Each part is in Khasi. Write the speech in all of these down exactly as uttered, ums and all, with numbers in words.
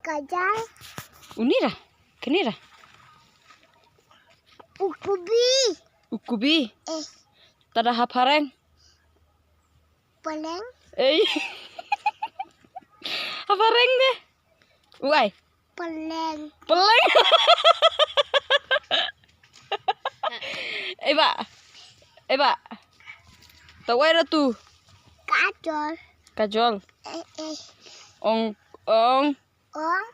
Kajal. Uni ra. Kini ra. Ukubi. Ukubi. Eh. Tada ha phareng. Peleng. Ei. Ha phareng de. Uai. Peleng. Peleng. Eba. Eba. Tawai ra tu. Kajol. Kajol. Eh, eh. Ong, ong. Ong.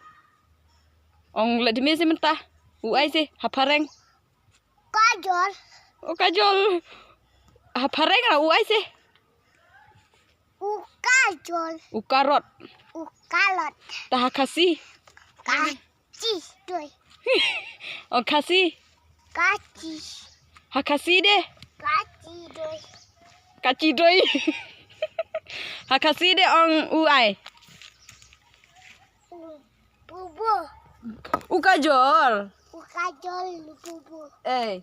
Ong la dimi si mynta. Uai si ha phareng. Kajol. O kajol. Ha phareng ra uai si. U kajol. U karot. U karot. Ta ha Khasi. Kachi doi. O Khasi. Kachi. Ha Khasi de. Kachi doi. Kachi doi. Ha Khasi de ong uai. Bubu. U kajol. U kajol bubu. Eh.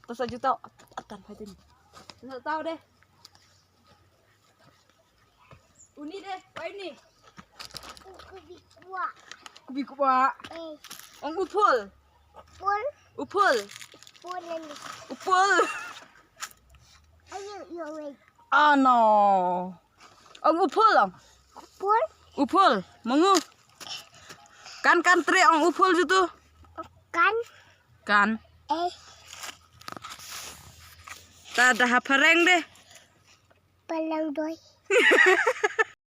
Tasa juta atan hajin. Tasa tau de. Uni de, wai ni. Kubi kuwa. Kubi kuwa. Eh. Ong uphul. Pul. Uphul. Pul ni. Uphul. Ayo yo wei. Oh no. Ong uphul ong. Pul. Uphul. Mangu. Kan kan tre ong uphul jutu. Kan. Kan. Eh. Tada ha phareng de. Peleng doi.